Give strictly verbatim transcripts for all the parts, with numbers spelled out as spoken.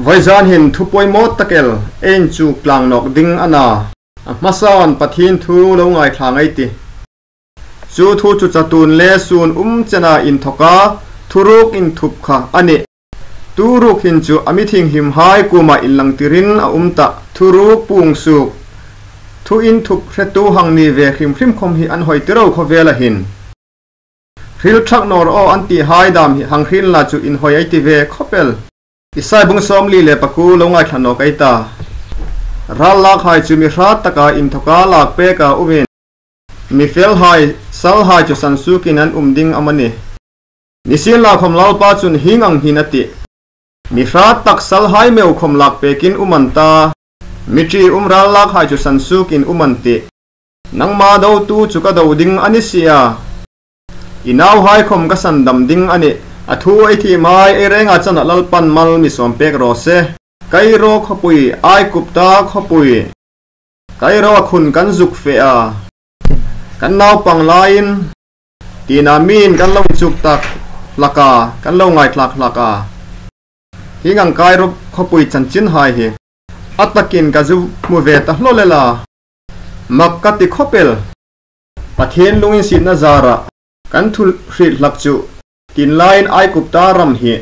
Hoi zan hin thu poimaw tak el ei inchuk tlang nawk ding a na. A hmasan Pathien thu lo ngaithla ei tih. Chu thu chu chatuon le sun um chena inthawka thuruk inthup kha a nih. Thuruk hin chu a mi thienghlimhai kuoma inlangtirin a um ta. Thuruk puong suok, thu inthup hretu hang ni ve hrim hrim khom hi an hoi ti ro khawvela hin. Hril thak naw ro an tihai dam hi hang hril la chu inhoi ei ti ve khawp el. Isai bung sawmli le pakuo lo ngaithla nawk ei ta. Ral lakhai chu mi hrat taka inthawka lak peka umin, mi felhai, salhai chu sansukin an um ding am a ni. Nisienlakhom Lalpa chun hieng ang hin a tih. Mi hrat tak salhai meu khom lak pekin um an ta. Mi ṭium ral lakhai chu sansukin um an tih. Nangma dotu chu ka do ding a ni si a. I nauhai khom ka sandam ding a nih. A thu ei thiem hai ei renga chena Lalpan mal mi sawm pek raw se. Kairo khawpui, Aigupta khawpui. Kairo a khun kan zuk fe a. Kan naupang laiin, tina mi'n kan lo inchuk tak hlak a, kan lo ngaithlak hlak a. Hieng ang Kairo khawpui chanchinhai hi a takin ka zu hmu ve ta hlawl el a. Mak ka ti khawp el. Pathien lunginsietna zara kan thu hriet hlak chu. Tin laiin Aigupta ram hi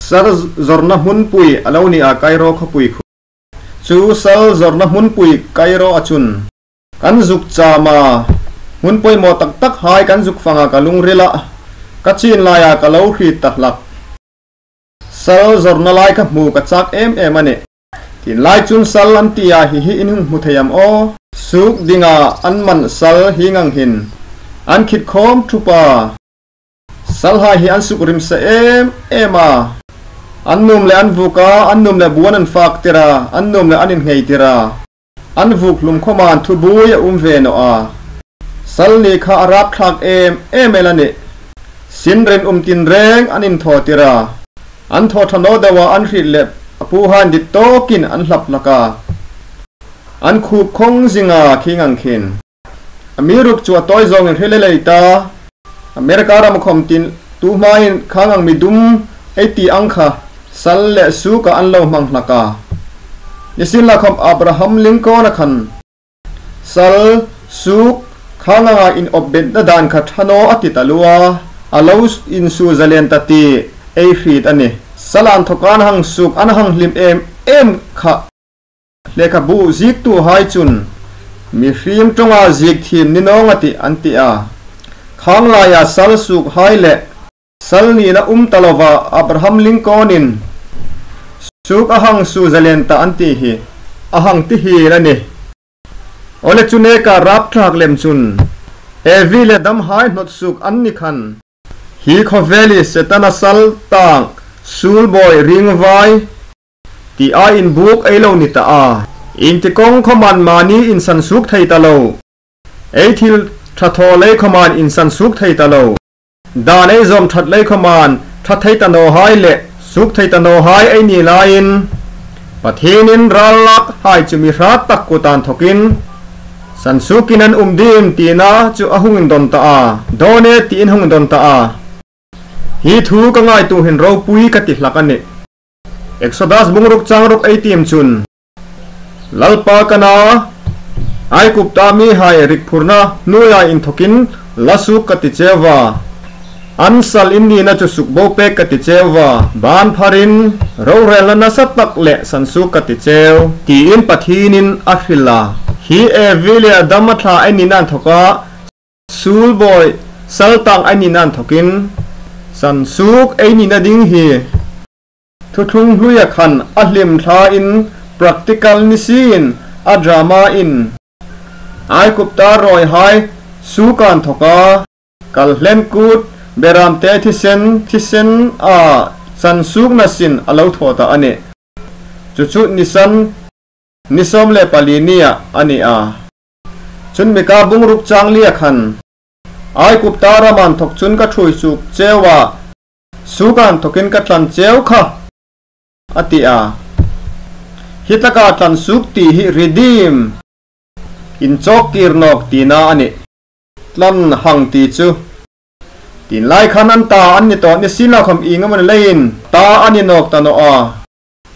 sal zawrna hmunpui a lo ni a, Kairo khawpui khu. Chu sal zawrna hmunpui Kairo a chun kan zuk cham a, hmun poimaw tak tak hai kan zuk fang a, ka lungrila ka chin laia ka lo hriet ta hlak. Sal zawrna lai ka hmu ka chak em em a nih. Tin lai chun sal an ti a, hi hi in hung hmu thei am aw? Suok dinga an man sal hieng ang hin an khit khawm thup a. Salhai hi an suk rimsa em em a. An nuom le an vuok a, an nuom le bu an fak tir a, an nuom le an innghei tir a. An vuok hlum khawmin thubuoi a um ve naw a. Sal ni kha a rapthlak em em el a nih. Sinrin um tinreng an inthaw tir a. An thaw ṭha naw deu a, an hriet le a puhai dit tawkin an hlap hlak a. An khup khawng zing a, hieng ang hin. Amiruokchu a tawi zawngin hre lei lei ta. America ram khom tin tu hmain khang ang mi dum ei ti ang kha sal le suoka an lo hmang hlak a. Nisienlakhom Abraham Lincoln-a khan sal, suok, khang anga inawp betna dan kha ṭha naw a ti taluo a, a lo insuo zalen ta ti ei hriet a nih. Sal inthawka an hang suok, an hang hlim em em kha lekhabu ziektuhai chun mihriem ṭawnga ziek thiem ni naw ning a tih an ti a. Khang laia sal suokhai le sal nina um ta lova Abraham Lincoln-in suok a hang suo zalen ta an ti hi a hang ti hiel a nih. Awle chu neka rapthlak lem chun Evi le Adamhai hnawt suok an ni khan. Hi khawvela Setana sal tang, suol bawi, ringvai tia inbuk ei lo ni ta a. Inti kawng khawmin mani insan suok thei ta lo. Ei thil ṭha thaw lei khawmin insan suok thei ta lo. Dan ei zawm ṭhat lei khawmin ṭha thei ta nawhai le suok thei ta nawhai ei ni laiin, Pathienin ral lakhai chu mi hrat tak kuta inthawkin sansuokin an um ding tina chu a hung indon ta a. Dawn e tiin hung indon ta a. Hi thu ka ngaituo hin ropui ka ti hlak a nih. Exodus bung ruk chang ruk ei tiem chun, Lalpa ka na, Aigupta mihai rik phurna hnuoia inthawkin la suok ka ti cheu a. An sal in nina chu suok bo pek ka ti cheu a. Ban pharin, rorelna nasa tak le sansuok ka ti cheu, tiin Pathienin a hril a. Hi Evi le Adama thla ei nina inthawka suol bawi, sal tang ei nina inthawkin sansuok ei nina ding hi. Thuthlung hluia khan a hlim thlain practical ni sien a drama-in Aigupta rawihai suoka inthawka kal hlen kut, beramte thisen, thisena sansuokna sin a lo thaw ta a nih. Chu chu Nisan ni sawm le pali nia a ni a. Chun Mika bung ruk chang lia khan, Aigupta rama inthawk chun ka ṭhuoi suok cheu a, suoka inthawkin ka tlan cheu kha, a ti a. Hi taka tlan suok ti hi redeem, inchawk kir nawk tina a nih. Tlan hang ti chu. Tin lai khan an ta an ni tawh ni sien la khawm ieng emaw ni leiin ta a ni nawk ta naw a.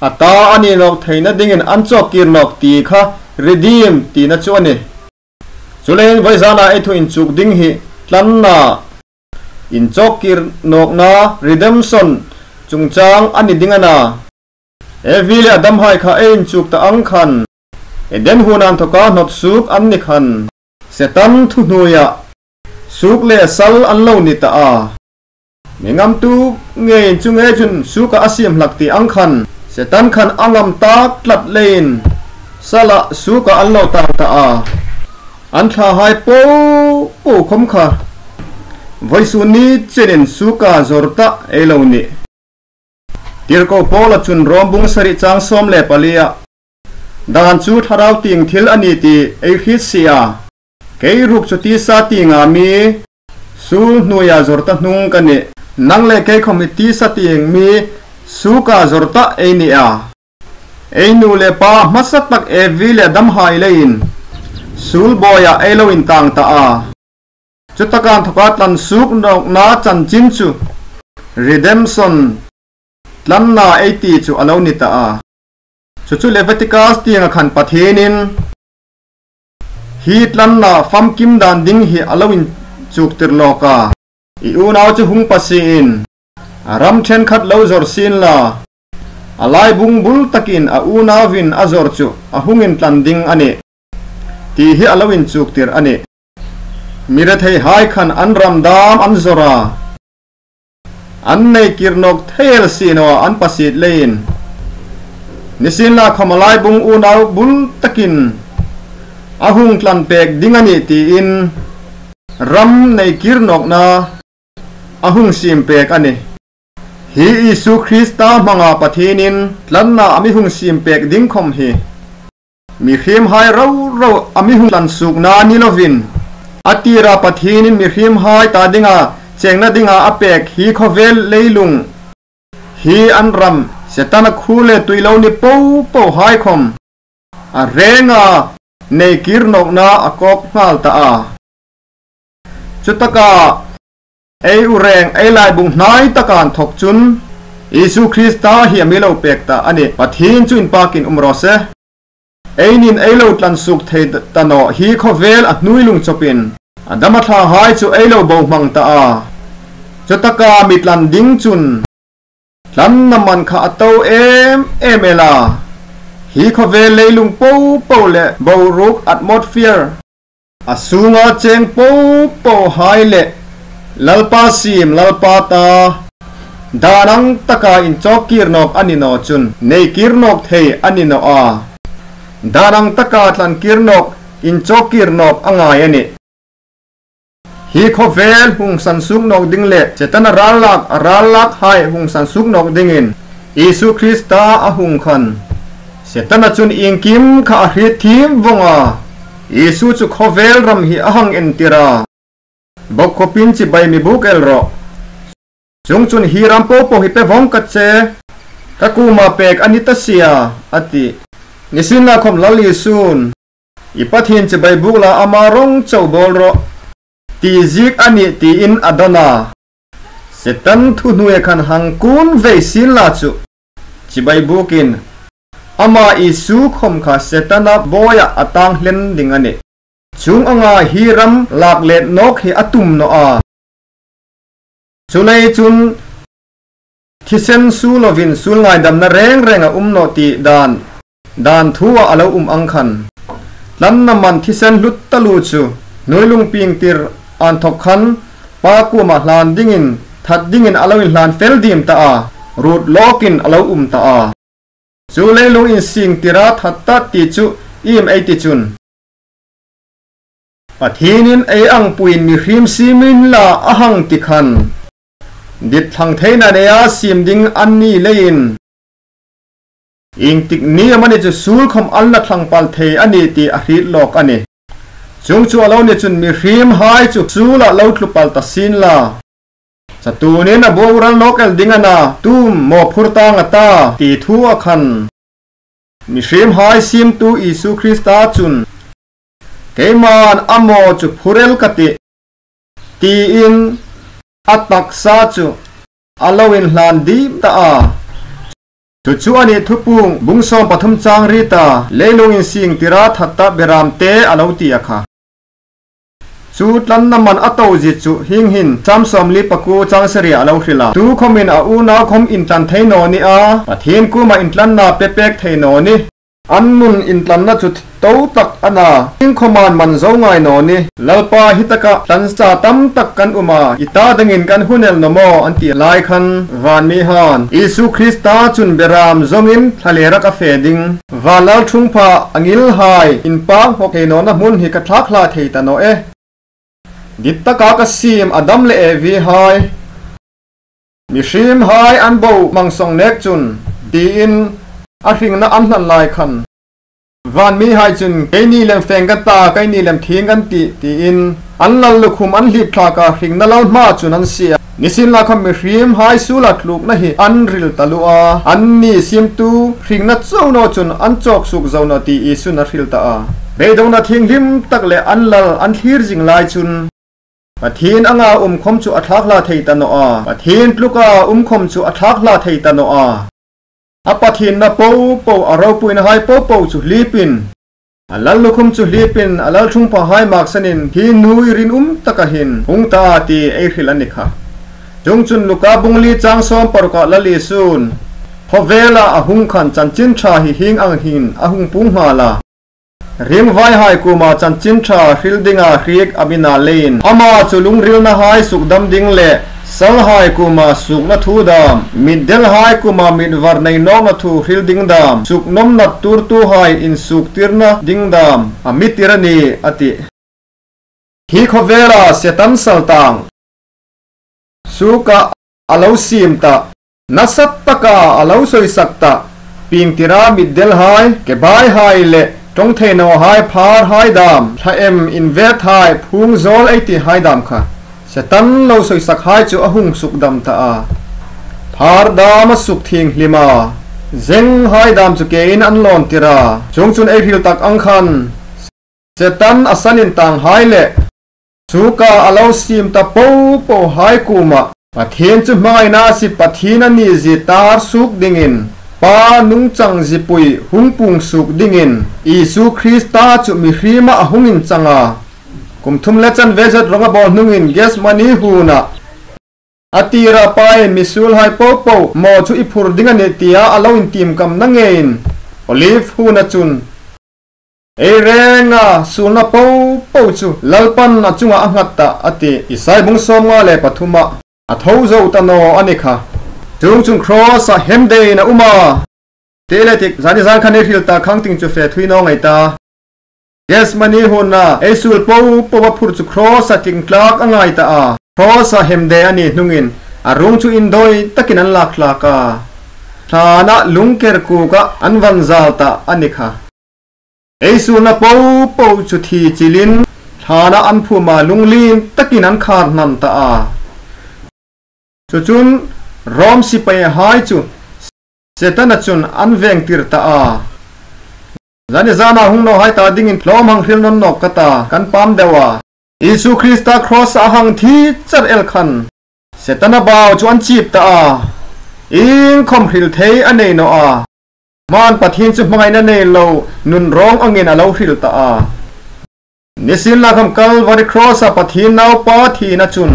a ta a ni nawk theina dingin an chawkkir nawk ti kha redeem tina chu a nih. Chuleiin vawizana ei thu inchuk ding hi tlanna inchawkkir nawkna redemption chungchang a ni ding a na. Evi le Adam hai kha ei inchuk ta ang khan Eden huon a inthoka hnawt suok an ni khan Setan thu hnuoia suok le sal an lo ni ta a. Mi ngamtu ngeiin chu ngei chun suoka a siem hlak ti ang khan Setan khan a ngam tak tlat leiin sala suoka an lo tang ta a. An thlahai po po khom kha vawisun ni chenin suoka zawr ta ei lo nih. Tirko Paula chun Rom bung sari chang sawm le palia, dan chu thlarau tieng thil a ni ti ei hriet si a. Kei ruok chu tisa tienga mi suol hnuoia zawr ta hnung ka nih. Nang le kei khom hi tisa tieng mi suoka zawr ta ei ni a. Ei nu le pa hmasa tak Evi le Adam hai leiin suol bawia ei lo intang ta a. Chutaka inthoka tlan suok nawkna chanchin chu redemption, tlanna ei ti chu a lo ni ta a. Chu chu Leviticus tienga khan Pathienin hi tlanna famkim dan ding hi a lo inchuktir lawk a. I unau chu hung pasie in, a ram ṭhenkhat lo zawr sien la, a laibung bul takin a unauvin a zawr chu a hung intlan ding a nih, ti hi a lo inchuktir a nih. Mi retheihai khan an ram dam an zawr a, an nei kir nawk thei el si naw a, an pasiet leiin. Nisienlakhom a laibung unau bul takin a hung tlan pek ding a nih tiin ram nei kir nawkna a hung siem pek a nih. Hi Isu Krista hmanga Pathienin tlanna a mi hung siem pek ding khom hi mihriemhai rau rau a mi hung tlan suokna ni lovin, a tira Pathienin mihriemhai ta dinga chengna dinga a pek hi khawvel leilung, hi an ram, Setana khuo le tui lo ni po pohai khom a renga nei kir nawkna a kawk nghal ta a. Chutaka ei u reng ei laibung hnai taka inthok chun Isu Krista hi a mi lo pek ta a nih. Pathien chu inpakin um raw se. Einin ei lo tlan suok thei ta naw hi khawvel a hnuoi lung chawpin Adama thlahai chu ei lo bohmang ta a. Chutaka mi tlan ding chun tlanna man kha a to em em el a. Hi khawvel leilung po po le boruok atmosphere, a sunga cheng po pohai le Lalpa siem Lalpa ta dan ang taka inchawk kir nawk a ni naw chun nei kir nawk thei a ni naw a. Dan ang taka tlan kir nawk, inchawk kir nawk a ngai a nih. Hi khawvel hung san suok nawk ding le Setana ral lak, a ral lakhai hung san suok nawk dingin Isu Krista a hung khan Setana chun iengkim kha a hriet thiem vawng a. Isu chu khawvel ram hi a hang entir a. Bawk khawpin chibai mi buk el rawh. Chuongchun hi ram po po hi pe vawng ka che, ka kuoma pek a ni ta si a, a ti. Nisienlakhom Lal Isun, i Pathien chibai buk la, ama rawng chau bawl rawh, ti ziek a nih tiin a dawn a. Setan thu hnuoia khan hang kun vei sien la chu chibai bukin ama Isu khom kha Setana bawia a tang hlen ding a nih. Chuong anga hi ram lak let nawk hi a tum naw a. Chuleiin chun thisen suol lovin suol ngaidamna reng reng a um naw ti dan, dan thua a lo um ang khan tlanna man thisen hlut taluo chu hnuoi lung pieng tir inthok khan Pa kuoma hlan dingin, that dingin a lo inhlan fel diem ta a, ruot lawkin a lo um ta a. Chu leilung insing tira that ta ti chu iem ei ti chun, Pathienin ei ang puin mihriem siem inla a hang ti khan, dit thlang theina neia siem ding a ni leiin, iengtik ni amani chu suol khom an la thlang pal thei a nih ti a hriet lawk a nih. Chuong chu a lo ni chun mihriemhai chu suola lo tlu pal ta sien la, chatuonin a boral nawk el ding a na, tum maw phur tang a ta, ti thua khan mihriemhai siemtu Isu Krista chun, keiman a maw chu phur el ka tih, tiin a taksa chu a lo inhlan diem ta a. Chu chu a nih Thupuong bung sawm pathum chang riet a, leilung insing tira thatna beramte a lo ti a kha. Chu tlanna man a to zie chu hieng hin Sam sawmli pakuo chang sari a lo hril a. Tukhawmin a unau khawm intlan thei naw ni a, Pathien kuoma intlanna pe pek thei naw ni. An nun intlanna chu to tak a na, iengkhawmin man zo ngai naw ni. Lalpa, hi taka tlansa tam tak kan um a, i ta dingin kan hun el naw maw, an ti lai khan, van mihain, Isu Krista chun beram zawngin thlalera ka fe ding. Van lalṭhungpha a ngilhai inpak hmawk thei nawna hmun hi ka thlak hla thei ta naw e. Dit taka ka siem Adam le Evi hai, mihriemhai an bo mang sawng nek chun, tiin a hringna an hlan lai khan, van mihai chun, keini lem feng kan ta, keini lem thieng kan tih, tiin an lallukhum an hlip thlak a, hringna lal hma chun an sie a. Nisienlakhawm mihriemhai suola tlukna hi an ril taluo a, anni siemtu hringna chau naw chun an chawk suok zo naw ti Isu'n a hril ta a. Beidongna thienghlim tak le an lal an thlir zing lai chun, Pathien anga um khawm chu a thlak hla thei ta naw a, Pathien tluka um khawm chu a thlak hla thei ta naw a. A pathienna popo, a ropuinahai popo chu hlipin, a lallukhum chu hlipin, a lalṭhungphahai maksanin hi nuoi rinum taka hin hung ta a ti ei hril a ni kha. Chuongchun Luka bung li chang sawm paruka Lal Isu'n, khawvela a hung khan chanchin ṭha hi hieng ang hin a hung puong nghal a. Ringvaihai kuoma chanchin ṭha hril dinga hriek a mi na leiin, ama chu lungrilnahai sukdam ding le, salhai kuoma suokna thu dam, mitdelhai kuoma mitvar nei nawkna thu hril ding dam, suknawmna tuortuhai insuktirna ding dam, a mi tir a nih, a ti. Hi khawvela Setan saltang suoka a lo siem ta, nasa taka a lo sawisak ta, pieng tira mitdelhai, kebaihai le ṭawng thei nawhai pharhai dam, thla em invethai phung zawl ei tihai dam kha, Setan lo sawisakhai chu a hung sukdam ta a. Phar dam a sukthieng hlim a, zenghai dam chu kein an lawn tir a. Chuongchun ei hril tak ang khan, Setan a sal intanghai le suoka a lo siem ta popohai kuoma, Pathien chu hmangaina a sie, Pathien a ni zie tar suok dingin, Pa nungchang ziepui hung puong suok dingin, Isu Krista chu mihriema a hung inchang a. Kum thum le chanve zet rawng a bawl hnungin Gethsemane huona a tira, Pain, mi suolhai popo maw chu i phur ding a nih, tia a lo intiem kamna ngeiin, Olive huona chun, ei renga suolna popo chu Lalpan a chunga a nghat ta, a ti. Isai bung sawmnga le pathuma a tho zo ta naw a ni kha. Chuongchun cross-a hemdein a um a. Ti le tik, zani zan khan ei hril ta khang ting chu fe thui naw ngai ta. Gethsemane huona ei suol popo a phur chu cross-a ting tlak a ngai ta a. Cross-a hemde a ni hnungin a ruong chu indawi takin an lak hlak a. Thlana lungker kuoka an van zal ta a ni kha. Ei suolna popo chu thi chilin thlana an phuma lunglien takin an khar hnan ta a. Chu chun Rom sipaihai chu Setana chun an vengtir ta a. Zani zana hung nawhai ta dingin hlawm hang hril nawn nawk ka ta, kan pam deu a. Isu Krista cross-a hang thi char el khan Setana bau chu an chip ta a. Iengkhawm hril thei a nei naw a. Hmaan Pathien chu hmangaina nei lo nun rawng angin a lo hril ta a. Nisienlakhawm Calvary cross-a Pathien Naupa thina chun,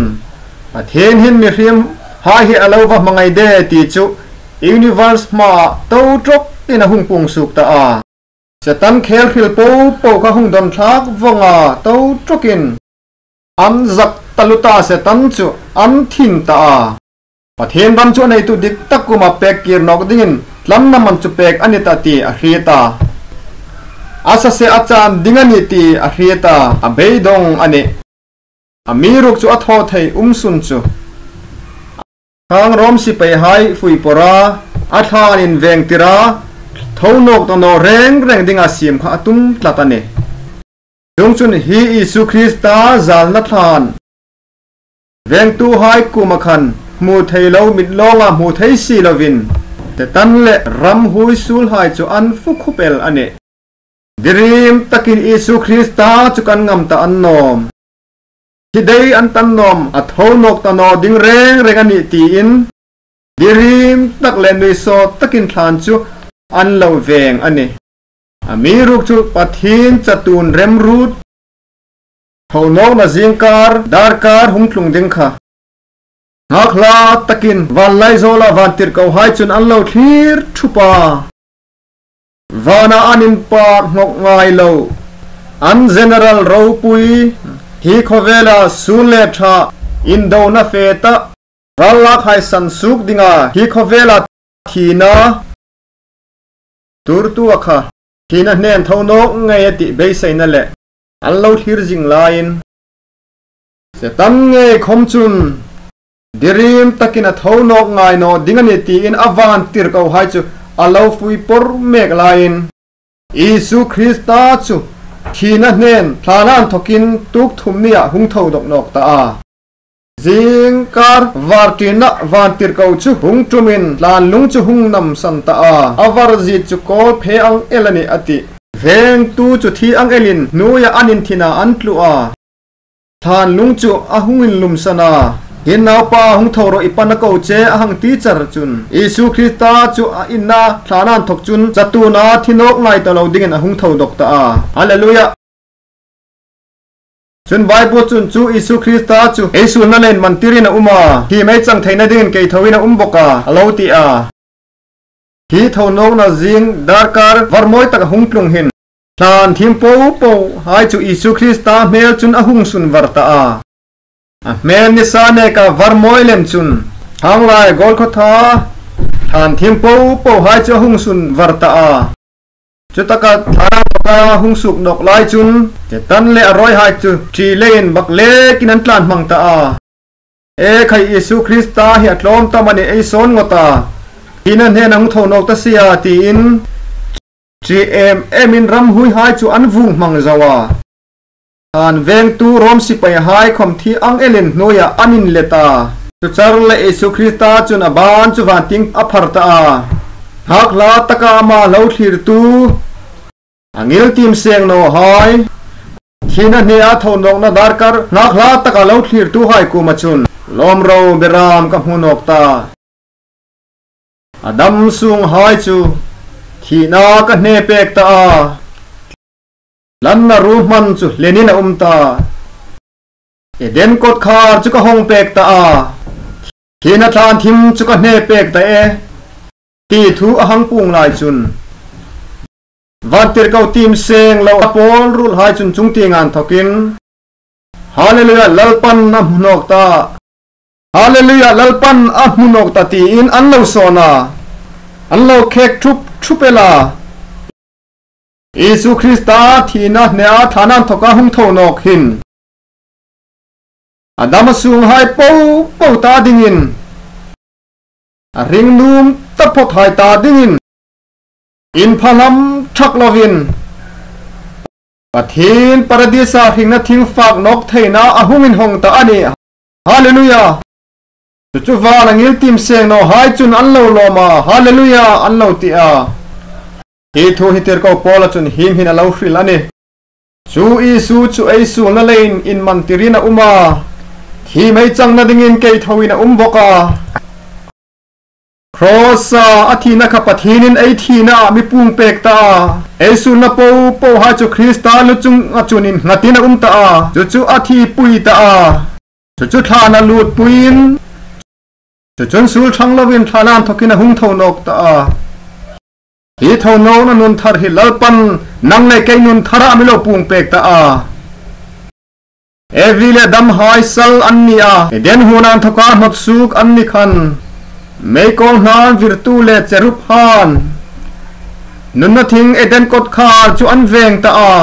Pathien hin mihriemhai hi a lo va hmangai de ti chu universe hmaa to tawkin a hung puong suok ta a. Setan khel hril popo kha hung dawn thlak vawng a, to tawkin an zak taluo ta, Setan chu an thin ta a. Pathien ram chu a neitu dik tak kuoma pek kir nawk dingin tlanna man chu pek a ni ta ti a hriet a. A sase a chan ding a nih ti a hriet a, a beidong a nih. Amiruokchu a thaw thei um sun chu, khang Rom sipaihai fui pawra a thlain invengtira, tho nawk ta naw reng reng dinga siem kha a tum tlat a nih. Chuongchun hi Isu Krista zalna thlan vengtuhai kuoma khan hmu thei lo, mit lawnga hmu thei si lovin, Setan le ramhuoi suolhai chu an fu khup el a nih. Dirim takin Isu Krista chu kan ngam ta annawm, thi dei an tan nawm, a tho nawk ta naw ding reng reng a nih tiin dirim tak le nuisawt takin thlan chu an lo veng a nih. Amiruokchu Pathien chatuon remruot, thonawkna zingkar darkar hung tlung ding kha nghakhlak takin vanlaizawl a vantirkohai chun an lo thlir thup a. Vana an inpak ngawk ngai lo, an general ropui, hi khawvela sun le ṭha, indona fe ta, rallak hai san suok dinga hi khawvela thina tuortu a kha, thina hnen thonawk ngei a tih beiseina le an lo thlir zing laiin, Setan ngei khawm chun dirim takin a thonawk ngai naw ding a nih tiin a vantirkohai chu a lo fui por mek laiin, Isu Krista chu thina hnen thlan a inthawkin tuok thum nia hung tho dawk nawk ta a. Zingkar var ṭina vantirko chu hung ṭumin thlan lung chu hung namsan ta a. A var zie chu kawlphe ang el a nih a tih. Vengtu chu thi ang elin hnuoia an inthina an tlu a. Thlan lung chu a hung inlumsan a. Hin naupa hung tho rawh, i pan a ko che, a hang ti char chun, Isu Krista chu a inna thlan a inthawk chun chatuona thi nawk ngai ta lo dingin a hung tho dawk ta a. Hallelujah. Chun Bible chun chu Isu Krista chu ei suolna leiin man tirin a um a, thiem ei chang theina dingin kei thoin a um bawk a, a lo ti a. Hi thonawkna zing darkar var mawi tak a hung tlung hin, thlan thiem po pohai chu Isu Krista hmel chun a hung sun var ta a. A hmel nisa neka var mawi lem chun, hang lai Golgotha thlan thiem po pohai chu a hung sun var ta a. Chutaka thlan a hung suok nawk lai chun, Setan le a rawihai chu ṭi leiin bak lekin an tlan hmang ta a. E khai, Isu Krista hi a tlawm ta am a ni, ei sawn ngawt a, thina hnen a hung tho nawk ta si a, tiin ṭi em emin ramhuoihai chu an vung hmang zo a. Thlan vengtu Rom sipaihai khawm thi ang elin hnuoia an inlet a. Chu char le Isu Krista chun a ban chu vantieng a phar ta a. Nghakhlak taka ama lo thlirtu a ngiltiem seng nawhai, thina hne a thonawkna darkar nghakhlak taka lo thlirtuhai kuoma chun, lawm ro, beram ka hmu nawk ta. Adam sunghai chu thina ka hne pek ta a. Hlanna ruo hman chu hlenin a um ta. Eden kawtkhar chu ka hawng pek ta a. Thina thlan thiem chu ka hne pek ta e, ti thu a hang puong lai chun, vantirko tiem seng lo a pawl ruolhai chun chungtieng a inthawkin, Hallelujah, Lalpan a hmu nawk ta. Hallelujah, Lalpan a hmu nawk ta, tiin an lo sawn a. An lo khek thup thup el a. Isu Krista thina hne a thlan a inthawka hung tho nawk hin, Adam sunghai po po ta dingin, a hringnun taphawthai ta dingin, inphalam thak lovin, Pathien Paradis-a hringna thing fak nawk theina a hung inhawng ta a nih. Hallelujah! Chu chu vana ngiltiem seng nawhai chun an lo lawm a, Hallelujah! An lo ti a. Hi thu hi tirko Paula chun hieng hin a lo hril a nih. Chu Isu chu ei suolna leiin inman tirin a um a. Thiem ei changna dingin kei thoin a um bawk a. Cross-a a thina kha Pathienin ei thina a mi puong pek ta a. Ei suolna po pohai chu Krista lu chunga chun innghatin a um ta a. Chu chu a thipui ta a. Chu chu thlan a lutpuiin, chu chun suol thang lovin thlan a inthawkin a hung tho nawk ta a. Hi thonawkna nun thar hi Lalpan nang le kei nun thara a mi lo puong pek ta a. Evi le Adamhai sal an ni a, Eden huona inthawka hnawt suok an ni khan, meikawl hnam virtu le cherubhan nunna thing Eden kawtkhar chu an veng ta a.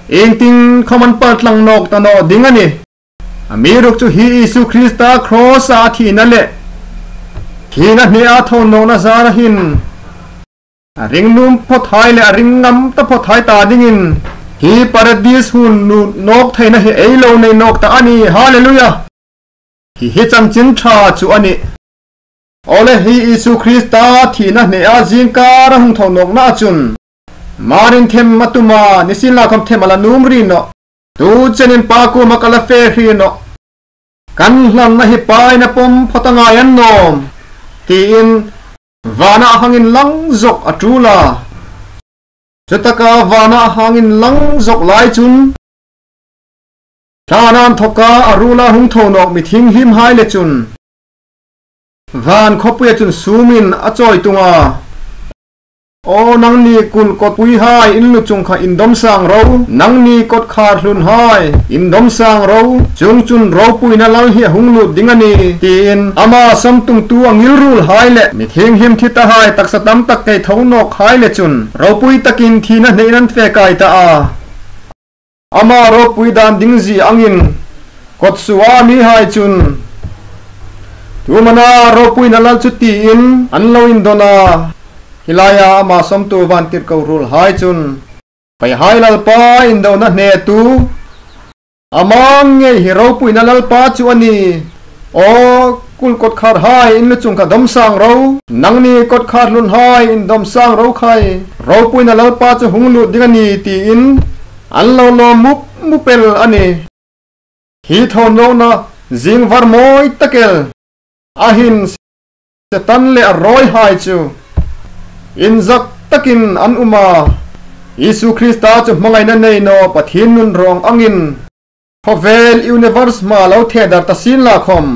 Iengtin khawm an paltlang nawk ta naw ding a nih. Amiruokchu hi Isu Krista cross-a a thina le thina hne a thonawkna zara hin, a hringnun phawthai le a hringngam taphawthai ta dingin, hi Paradis huon lut nawk theina hi ei lo nei nawk ta a nih. Hallelujah! Hi hi chanchin ṭha chu a nih. Awle, hi Isu Krista thina hne a zingkara hung tho nawkna chun, Marin them a tum a, nisienlakhawm them a la nuom ri nawh. Tu chenin Pa kuoma ka la fe hri nawh. Kan hlanna hi Pain a pawm phawt a ngai annawm. tiin vana hang inlang zok a tul a. Chutaka vana hang inlang zok lai chun, thlana inthoka a ruola hung tho nawk mi thienghlimhai le chun van khawpuia chun sumin a chawi tung a. Aw nangni kul kawtpuihai, in lu chung kha indawm sang ro, nangni kawtkhar hlunhai, indawm sang ro, chuongchun ropuina lal hi a hung lut ding a nih, tiin ama sawmtungtu a ngilruolhai le mi thienghlim thi tahai, taksa tam tak kei tho nawkhai le chun ropui takin thina hnein an fe kai ta a. Ama ropui dan ding zie angin kawtsuoa mihai chun, tumana ropuina lal chu, tiin an lo indawn a. Hi laia ama sawmtu vantirko ruolhai chun, Paihai Lalpa, indona hnetu, ama ngei hi ropuina Lalpa chu a nih. Aw kul kawtkharhai, in lu chung kha dawm sang ro, nangni kawtkhar hlunhai, indawm sang ro khai, ropuina Lalpa chu hung lut ding a nih, tiin an lo lawm mup mup el a nih. Hi tho nawkna zing var mawi tak el a hin Setan le a rawihai chu inzak takin an um a. Isu Krista chu hmangaina nei naw Pathien nunrawng angin khawvel universe hma lo thedar ta sien la khawm,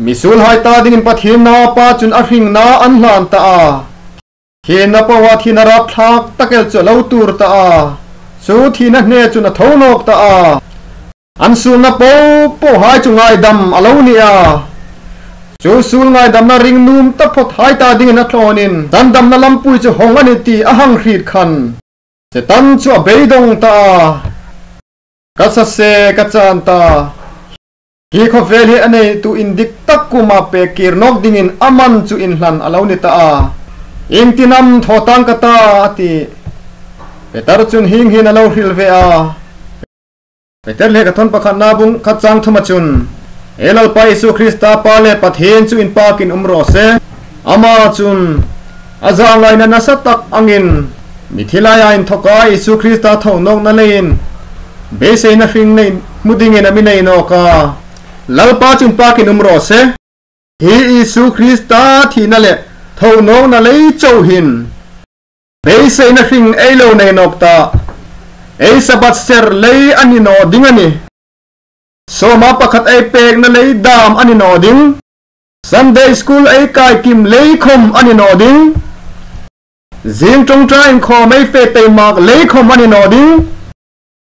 misuolhai ta dingin Pathien naupa chun a hringna an hlan ta a. Thina poa thina rapthlak tak el chu a lo tuor ta a. Chu thina hne chun a tho nawk ta a. An suolna popohai chu ngaidam a lo ni a. Chu suol ngaidamna ring nuom taphawthai ta dingin a thlawnin, sandamna lampui chu hawng a nih ti a hang hriet khan, Setan chu a beidawng ta a. Ka sa se, ka chan ta. Hi khawvel hi a neitu indik tak kuoma pek kir nawk dingin a man chu inhlan a lo ni ta a. Iengtin am thaw tang ka ta, a ti. Peter chun hieng hin a lo hril ve a. Peter lekhathawn pakhatna bung khat chang thuma chun, ei Lalpa Isu Krista Pa le Pathien chu inpakin um raw se. Ama chun a zangaina nasa tak angin mithi laia inthoka Isu Krista tho nawkna leiin beiseina hring nei hmu dingin a mi nei nawk a. Lalpa chu inpakin um raw se. Hi Isu Krista thina le tho nawkna lei chau hin beiseina hring ei lo nei nawk ta. Ei Sabbath ser lei a ni naw ding a nih. Sawma pakhat ei pekna lei dam a ni naw ding. Sunday School ei kai kim lei khawm a ni naw ding. Zing ṭawngṭai inkhawm ei fe tei mak lei khawm a ni naw ding.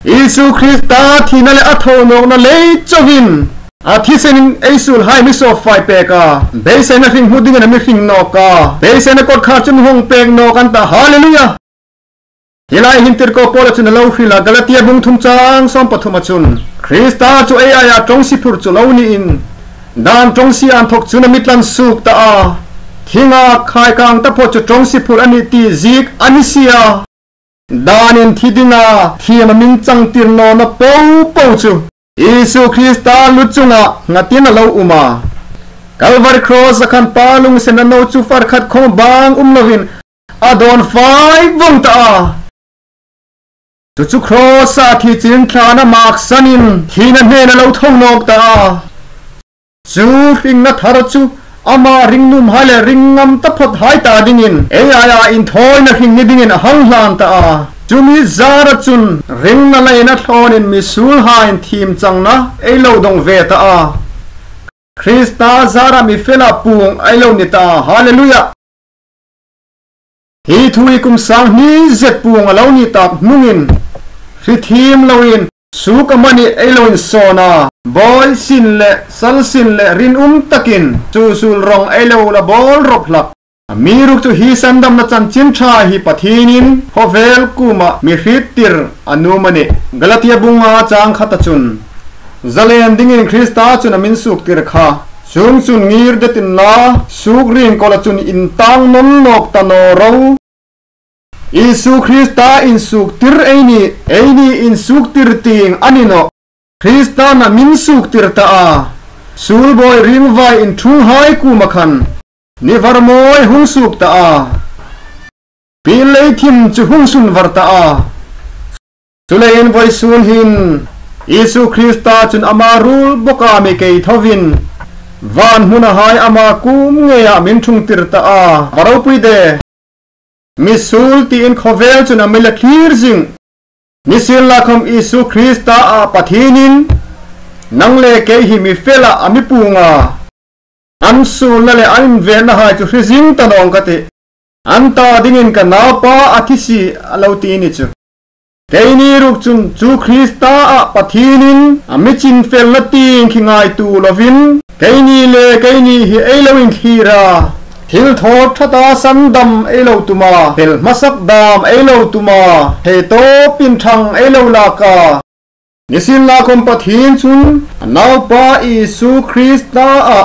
Isu Krista thina le a tho nawkna lei chauvin a thisenin ei suolhai mi sawp fai pek a. Beiseina hring hmu dingin a mi hring nawk a. Beiseina kawtkhar chun hawng pek nawk an ta. Hallelujah! Hi lai hin tirko Paula chun a lo hril a, Galatia bung thum chang sawm pathuma chun, Krista chu ei aia ṭawngsi phur chu lo niin, dan ṭawngsi inthok chun a mi tlan suok ta a. Thinga khai kang taphawt chu ṭawngsi phur a nih ti ziek a ni si a. Danin thi dinga thiem a mi changtir nawna popo chu Isu Krista lu chunga nghatin a lo um a. Calvary Cross-a khan Pa lunginsenna no chu far khat khawm bang um lovin a dawn fai vawng ta a. Chu chu Cross-a thi chin thlana maksanin thina hnen a lo tho nawk ta a. Chu hringna thar chu ama ring nuomhai le ring ngam taphawthai ta dingin ei aia inthawina hring ni dingin a hang hlan ta a. Chumi zara chun ringna laina thlawnin misuolhaiin thiem changna ei lo dawng ve ta a. Krista zara mi fela puong ei lo ni ta a. Hallelujah! Hi thu hi kum sang hni zet puong a lo ni tak hnungin, hrithiem loin, suok amanih ei lo insawn a, bawi sin le sal sin le rinum takin chu suol rawng ei lo la bawl rawp hlak. Amiruokchu hi sandamna chanchin ṭha hi Pathienin khawvel kuoma mi hriettir a nuom a nih. Galatia bung nga chang khata chun, zalen dingin Krista chun a mi suoktir kha. Chuongchun ngir det inla, suok ring kawla chun intang nawn nawk ta naw ro. Isu Krista insuoktir ei ni, eini insuoktir tieng a ni nawh. Krista'n a mi suoktir ta a. Suol bawi ringvai inṭhunghai kuoma khan ni var mawi hung suok ta a. Pi lei thim chu hung sun var ta a. Chuleiin vawisun hin Isu Krista chun ama ruol bawka mi kei thovin, Van hmunahai ama kuom ngeia min ṭhungtir ta a, va ropui de. Misuol tiin khawvel chun a mi la thlir zing. Nisienla khawm Isu Krista a Pathienin nang le kei hi mi fela a mi puong a. An suolna le an invenahai chu hre zing ta nawng ka tih. An ta dingin ka naupa a thi si a lo ti ni chu. Keini ruok chun chu Krista a Pathienin a mi chinfel na tieng khi ngaituo lovin, keini le keini hi ei lo inthlir a, thil thaw ṭhata sandam ei lo tum a, fel hmasak dam ei lo tum a, thei tawpin ṭhang ei lo lak a. Nisienla khawm Pathien chun a naupa Isu Krista a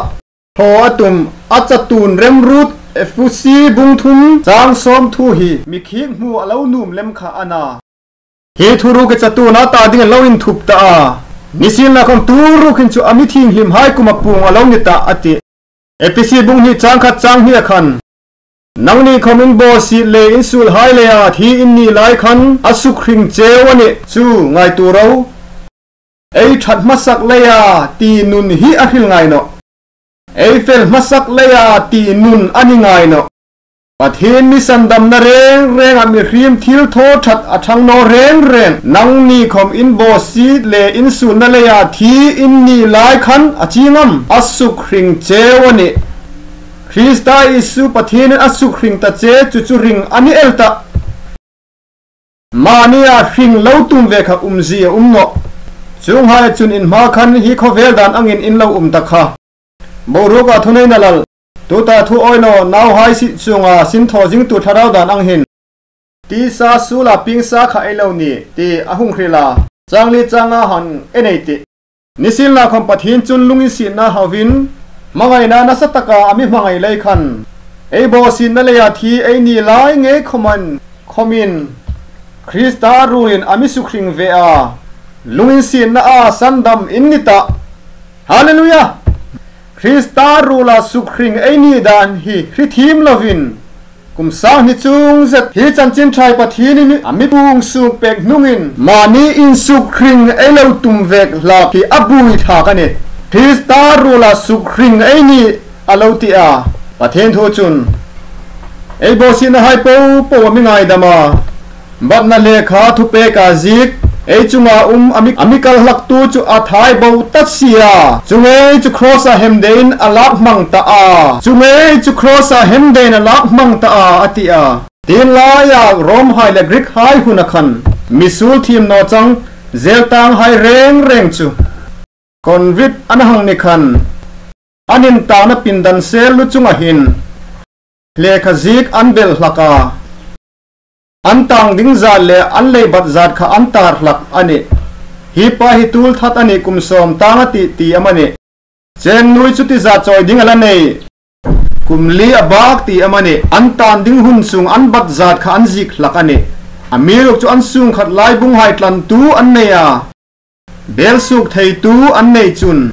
thaw a tum a chatuon remruot Efesi bung thum chang sawmthum hi mi khik hmu a lo nuom lem kha a na. Hi thuruok hi chatuona ta dingin lo inthup ta a. Nisienla khawm tu ruok hin chu a mi thienghlimhai kuoma puong a lo ni ta a tih. Efesi bung hni chang khat chang hni a khan, nangni khawm in bawsiet le in suolhai leia thi in ni lai khan a sukhring cheu a nih chu ngaituo ro. Ei ṭhat hmasak leia ti nun hi a hril ngai nawh. Ei fel hmasak leia ti nun a ni ngai nawh. Pathien mi sandamna reng renga mihriem thil thaw ṭhat a ṭhang naw reng reng nangni khawm in bawsiet le in suolna leia thi in ni lai khan a chieng am? A sukhring cheu a nih. Krista Isu Pathienin a sukhring ta che chu chu ring a ni el ta. Mani a hring lo tum ve kha umzie a um nawh. Chuonghai chun in hma khan hi khawvel dan angin in lo um ta kha. Boruoka thuneina lal, tuta thu awi naw nauhai si chunga sin thaw zingtu thlarau dan ang hin, tisa suola piengsa kha ei lo ni ti a hung hril a. Chang li changa han en ei tih. Nisienla khawm Pathien chun lunginsietna hauin hmangaina nasa taka a mi hmangai lei khan, ei bawsietna leia thi ei ni lai ngei khawmin, khawmin Krista ruolin a mi sukhring ve a, lunginsietna a sandam in ni ta. Hallelujah! Krista ruola sukhring ei ni dan hi hrethiem lovin, kum sang hni chung zet hi chanchin ṭha hi Pathienin a mi puong suok pek hnungin mani insukhring ei lo tum vek hlak hi a buoi thlak a nih. Krista ruola sukhring ei ni a lo ti a. Pathien thu chun ei bawsietnahai popo a mi ngaidam a. Batna lekha thupeka ziek, ei chunga um a mi, a mi kal hlaktu chu a thai bo ta si a. Chu ngei chu cross-a hemdein a lak hmang ta a. Chu ngei chu cross-a hemdein a lak hmang ta a, a ti a. Tienlaia Romhai le Greekhai huna khan misuol thiem naw chang, zeltanghai reng reng chu convict an hang ni khan, an intakna pindan sel lu chunga hin lekha ziek an bel hlak a. An tang ding zat le an leibat zat kha an tar hlak a nih. Hi pa hi tul that a nih, kum sawm tang a tih ti amanih, cheng nuoi chu tisa chawi ding a la nei, kum li a bak ti amanih, an tan ding hun sung an bat zat kha an ziek hlak a nih. Amiruokchu an sung khat laibunghai tlantu an nei a, bel suok theitu an nei chun,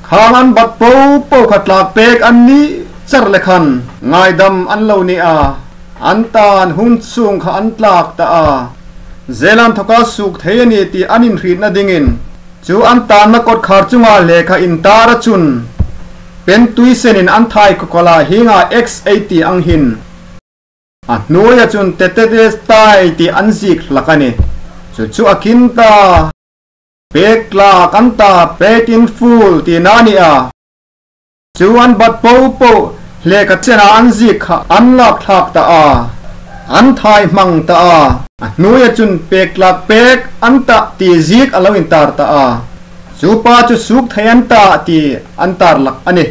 khang an bat popo kha tlak pek an ni char le khan ngaidam an lo ni a, an tan hun sung kha an tlak ta a. Zelan thoka suok thei a ni ti an inhrietna dingin, chu an tanna kawtkhar chunga lekha intar a chun, pen tuisenin an thai khawkhola hienga X eighty ang hin, a hnuoia chun Tetelestai ti an ziek hlak a nih. Chu chu a kin ta, pek tlak an ta, paid in full tina a ni a. Chu an bat popo lekha chena an ziek kha an lak thlak ta a, an thai hmang ta a. A hnuoia chun pek tlak pek an ta ti ziek a lo intar ta a. Chu pa chu suok thei an ta ti an tar hlak a nih.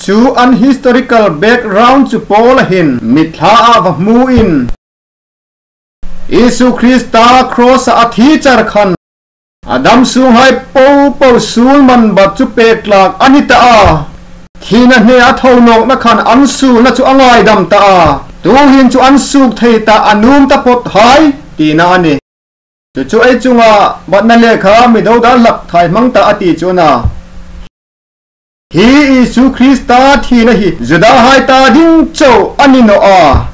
Chu an historical background chu Paula hin mitthla a va hmuin, Isu Krista cross-a a thi char khan a dam sunghai popo suol man bat chu pek tlak a ni ta a. Thina hne a tho nawkna khan an suolna chu a ngaidam ta a. Tuhin chu an suok thei ta a nuom taphawt hai tina a nih. Chu chu ei chunga batna lekha mi dodal hlak thai hmang ta a ti chu a na. Hi Isu Krista thina hi Judahai ta ding chau a ni naw a,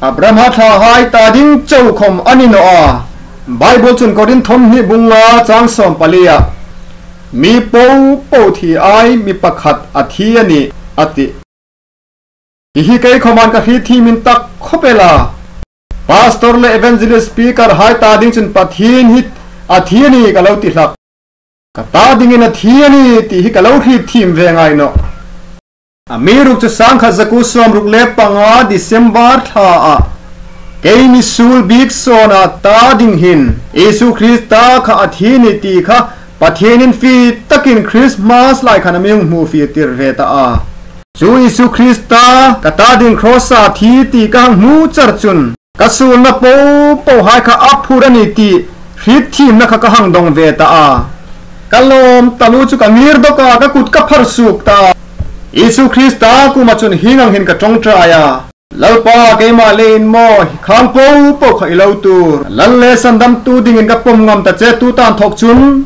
Abrahama thlahai ta ding chau khawm a ni naw a. Bible chun Korinth thawmhni bung nga chang sawm pali a, Mi popo thi aiin mi pakhat a thi a nih, a ti. Hi hi kei khawmin ka hriet thiem intak khawp el a. Pastor le evangelist speaker hai ta ding chun Pathien hi a thi a nih ka lo ti hlak. Ka ta dingin a thi a nih ti hi ka lo hriet thiem ve ngai nawh. Amiruokchu sangkhat zakuo sawmruk le panga December thlaa kei mi suol bik sawna ta ding hin Isu Krista kha a thi a nih ti kha Pathienin fie takin Christmas lai khan a mi hung hmu fie tir ve ta a. Chu Isu Krista ka ta ding cross-a thi ti ka hang hmu char chun ka suolna popo hai kha a phur a nih ti hriet thiemna kha ka hang dawng ve ta a. Ka lawm taluo chu ka ngir dawk a, ka kut ka phar suok ta. Isu Krista kuoma chun hieng ang hin ka ṭawngṭai a. Lalpa, keima leiin maw khang popo kha i lo tuor. Lal le sandamtu dingin ka pawm ngam ta che, tuta inthawk chun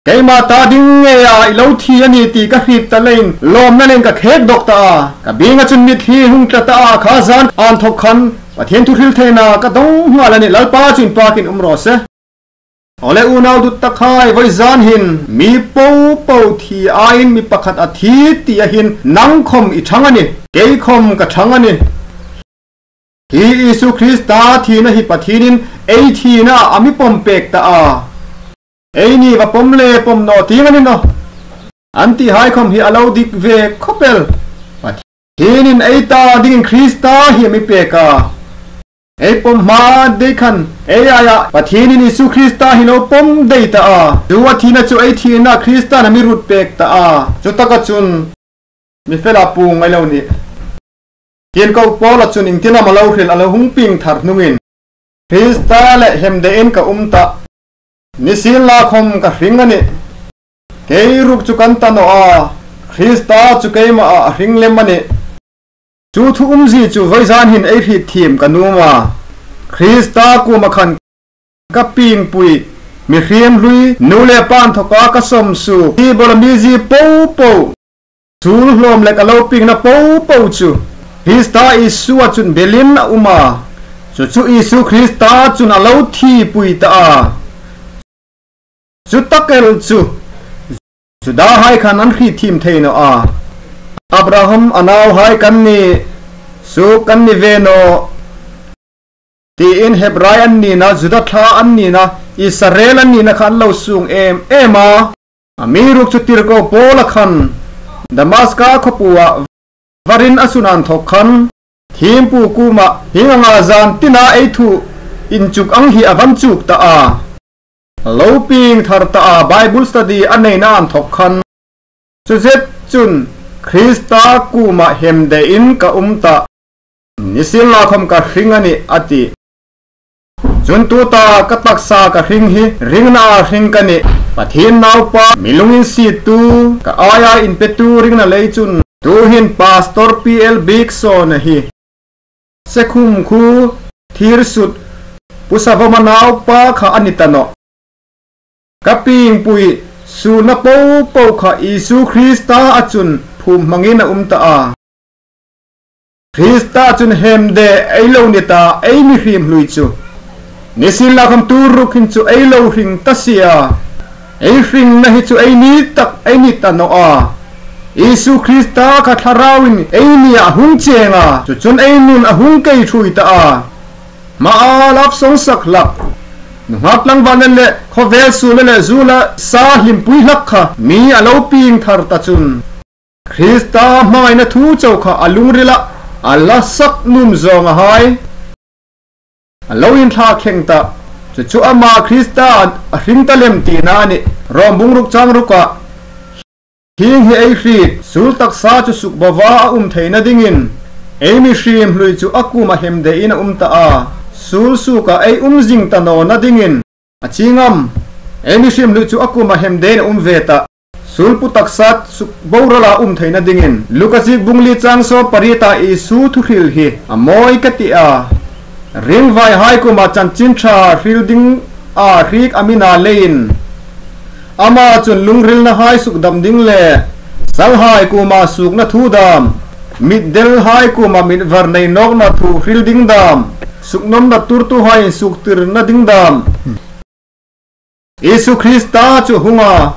keima ta ding ngeia i lo thi a nih ti ka hriet ta leiin lawmna leiin ka khek dawk ta a. Ka bienga chun mitthli hung tla ta a, kha zan inthawk khan Pathien thu hril theina ka dawng nghal a nih. Lalpa chu inpakin um raw se. Awle unau duttakhai, vawizan hin mi popo thi aiin mi pakhat a thi tia hin nang khawm i ṭhang a nih, kei khawm ka ṭhang a nih. Hi Isu Krista thina hi Pathienin ei thina a mi pawm pek ta a. Eini va pawm le pawm naw tieng a ni nawh an ti hai khawm hi a lo dik ve khawp el. Pathienin ei ta dingin Krista hi a mi pek a. Ei pawm hma dei khan ei aia Pathienin Isu Krista hi lo pawm dei ta a. Chu a thina chu ei thina Krista'n a mi ruot pek ta a. Chu taka chun mi fel a puong ngai lo nih. Thiempu Paula chun iengtin am a lo hril a, lo hung pieng thar hnungin, Krista le hemdein ka um ta. Nisienlakhawm ka hring a nih. Kei ruok chu ka ni ta naw a, Krista chu keimaa a hring lem a nih. Chu thu umzie chu vawizan hin ei hriet thiem ka nuom a. Krista kuoma khan ka piengpui, mihriem hlui, nu le pa inthawka ka sawm suok, hi bawla mizie popo, suol hlawm le ka lo piengna popo chu Krista Isua chun belin a um a. Chu chu Isu Krista chun a lo thipui ta a. Chu tak el chu Judahai khan an hriet thiem thei naw a. Abraham a nauhai kan ni, suok kan ni ve naw, tiin Hebrai an nina, Juda thla an nina, Israel an nina kha an lo suong em em a. Amiruokchu tirko Paula khan Damaska khawpuia varin a sun inthawk khan thiempu kuoma hieng anga zan tina ei thu inchuk ang hi a va inchuk ta a. Lo pieng thar ta a, Bible study a neina inthawk khan. Chu zet chun Krista kuoma hemdein ka um ta. Nisienlakhawm ka hring a nih a ti. Chun tuta ka taksa ka hring hi ringna a hring ka nih. Pathien Naupa, mi lunginsiettu, ka aia inpetu ringna lei chun tuhin Pastor P L Bikson a hi Sekhum khuo Thirsut Pu Savawma naupa kha a ni ta nawh. Ka piengpui suolna popo kha Isu Krista a chun phum hmangin a um ta a. Krista chun hemde ei lo ni ta, ei mihriem hlui chu. Nisienlakhawm tu ruok hin chu ei lo hring ta si a. Ei hringna hi chu ei ni tak ei ni ta naw a. Isu Krista kha thlarauin ei nia a hung cheng a, chu chun ei nun a hung kei ṭhui ta a. Hmaa love song sak hlak, nunghak tlangval le khawvel suol le zuol a sa hlimpui hlak kha mi a lo pieng thar ta chun, Krista hmangaina thu chau kha a lungrila a la sak nuom zawnga hai a lo inthlak thleng ta. Chu chu ama Krista a hring ta lem tina a nih. Rom bung ruk chang ruka, hieng hi ei hriet, suol taksa chu sukboa a um theina dingin ei mihriem hlui chu a kuoma hemdein a um ta a. Suol suoka ei um zing ta nawna dingin a chi ngam, ei mihriem hlui chu a kuoma hemdein a um ve ta. Suol pu taksa sukboa a um theina dingin. Luka ziek bung li chang sawm pariet-a Isu thuhril hi a mawi ka ti a. Ringvaihai kuoma chanchin ṭha hril dinga hriek a mi na leiin, ama chun lungrilnahai sukdam ding le salhai kuoma suokna thu dam, mitdelhai kuoma mitvar nei nawkna thu hril ding dam, suknawmna tuortuhai insuoktirna ding dam, Isu Krista chu a hung a,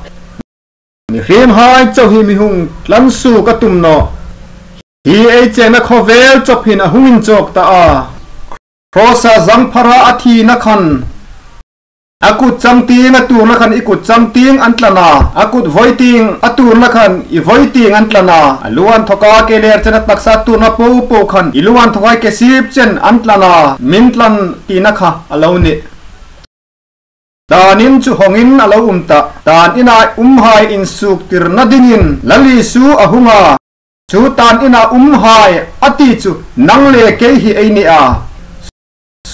Mihriemhai chau hi mi hung tlan suok a tum nawh. Hi ei chengna khawvel chawp hin a hung inchawk ta a. Cross-a zangphara a thina khan, a kut changtieng a tuorna khan i kut changtieng an tlan a, a kut voi tieng a tuorna khan i voi tieng an tlan a, a lu inthawka kei le Rachel-a taksa tuorna po po khan i lu inthawka ke sip chen an tlan a, min tlan tina kha a lo nih. Tan in chu hawngin a lo um ta, tan ina umhai insuoktirna dingin Lal Isu a hung a. Chu tan ina umhai a ti chu nang le kei hi ei ni a.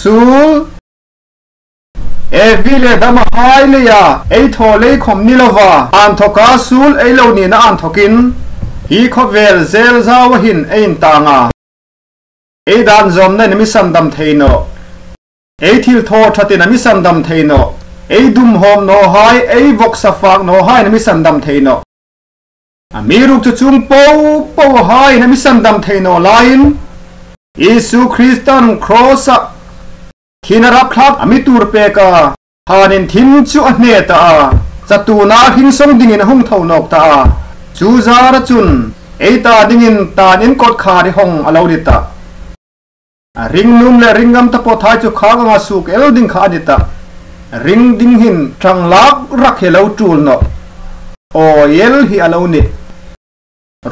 Suol, Evi le Adamahai leia ei thaw lei khawm ni lova, inthawka suol ei lo nina inthawkin, hi khawvel zel zaua hin ei intang a. Ei dan zawmnain a mi sandam thei nawh. Ei thilthaw ṭhatin a mi sandam thei nawh. Ei dumhawm nawhai, ei vawksa fak nawhaiin a mi sandam thei nawh. Amiruokchu chuong po pohaiin a mi sandam thei naw laiin, Isu Kristan cross-a thina rapthlak a mi tuor pek a, thanin thim chu a hne ta a, chatuona hringsawng dingin a hung tho nawk ta a. Chu zara chun ei ta dingin tan in kawtkhari hawng a lo ni ta. A ring nuom le ring ngam taphawthai chu khak anga suok el ding kha a ni ta. Ring ding hin ṭhang lak rak hi lo tul nawh. Awi el hi a lo nih.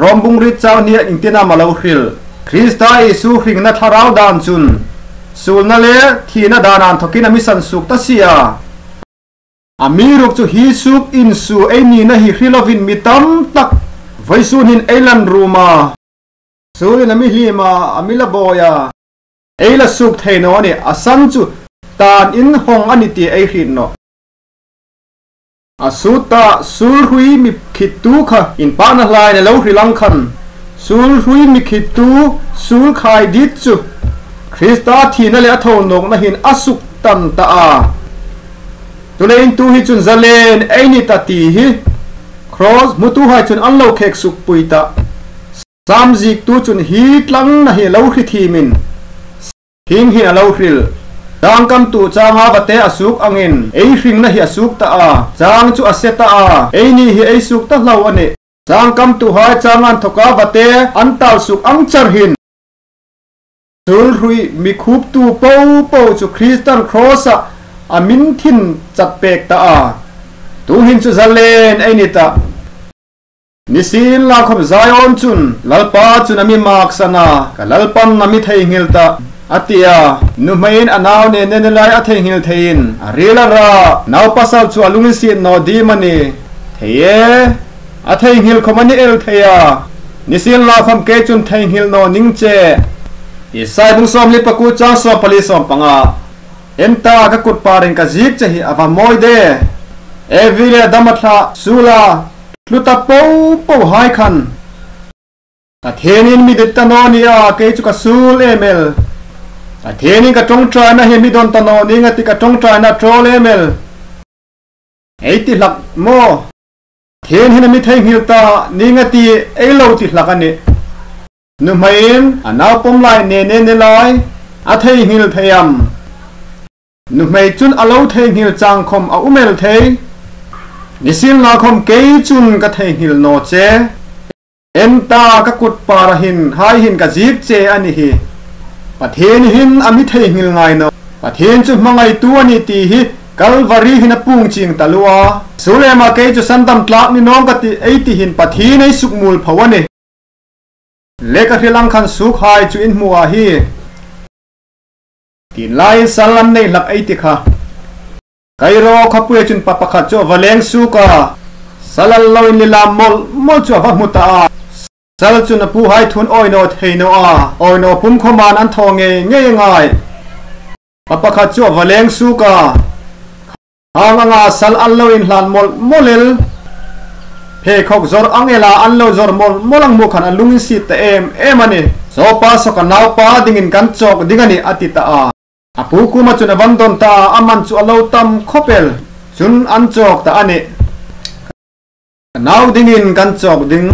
Rom bung riet chang hnia iengtin am a lo hril? Krista Isu hringna thlarau dan chun, suolna le thina dan inthawkin a mi sansuok ta si a. Amiruokchu hi suok insuo ei nina hi hre lovin mi tam tak vawisun hin ei lan rum a. Suolin a mi hliem a, a mi la bawi a. Ei la suok thei naw a nih, a san chu tan in hawng a nih ti ei hriet nawh. A suol ta, suol hrui mi khittu kha inpakna hlain a lo hril ang khan, suol hrui mi khittu, suol khai dit chu Krista thina le a tho nawkna hin a suktan ta a. Chuleiin tu hi chun zalen ei ni ta ti hi cross hmutuhai chun an lo khek sukpui ta. Sam ziektu chun hi tlangna hi lo hre thiemin hieng hin a lo hril. Changkam tu changa vate a suok angin ei hringna hi a suok ta a, chang chu a se ta a, eini hi ei suok ta hlak a nih. Changkam tuhai chang inthawka vate an tal suok ang char hin, suol hrui mi khuptu po po chu Kristan cross-a a min thin chat pek ta a. Tuhin chu zalen ei ni ta. Nisienlakhawm Zion chun Lalpa chun a mi maksan a, ka Lalpan a mi theinghil ta, a ti a. Nuhmeiin a nau Nenenelai a theinghil theiin a ril a ra, nau pasal chu a lunginsiet naw ding am a ni? Thei e, a theinghil khawm a ni el thei a. Nisienlakhawm kei chun theinghil naw ning che. Isai bung sawmli pakuo chang sawmpali sawmpanga. En ta, ka kut parin ka ziek che hi a va mawi de. Evi le Adama thla suola tlu ta po pohai khan, Pathienin mi dit ta naw ni a, kei chu ka suol em el. Pathienin ka ṭawngṭaina hi mi dawn ta naw ning a ti, ka ṭawngṭaina a ṭawl em el. Ei ti hlak maw? Pathien hin a mi theinghil ta ning a ti, ei lo ti hlak a nih. Nuhmeiin a nau pawm lai Nenenelai a theinghil thei am? Nuhmei chun a lo theinghil chang khawm a um el thei. Nisienlakhawm kei chun ka theinghil naw che. En ta, ka kut para hin, hai hin ka ziek che a ni hi. Pathien hin a mi theinghil ngai naw. Pathien chu hmangaitu a ni ti hi Kalvari hin a puong chieng taluo a. Suol ema kei chu sandam tlak ni nawng ka tih ei ti hin Pathien ei sukmuolpho a nih. Le ka hril ang khan suokhai chu in hmu a hi. Tin laiin sal an nei hlak ei ti kha. Kairo khawpuia chun pa pakhat chu a va leng suok a. Sal an lo inlam mawl mawl chu a va hmu ta a. Sal chun a puhai thu an awi naw thei naw a. Awi naw pum khawmin an thaw ngei ngei a ngai. Pa pakhat chu a va leng suok a. Khang anga sal an lo inhlan mawl mawl el. Pheikhawk zawr ang ela an lo zawr mawl mawl ang hmu khan a lunginsiet ta em em a nih. Zopa saw ka naupa dingin kan chawk ding a nih a ti ta a. A pu kuoma chun a va dawn ta a, a man chu a lo tam khawp el. Chun an chawk ta a nih. Ka nau dingin kan chawk ding.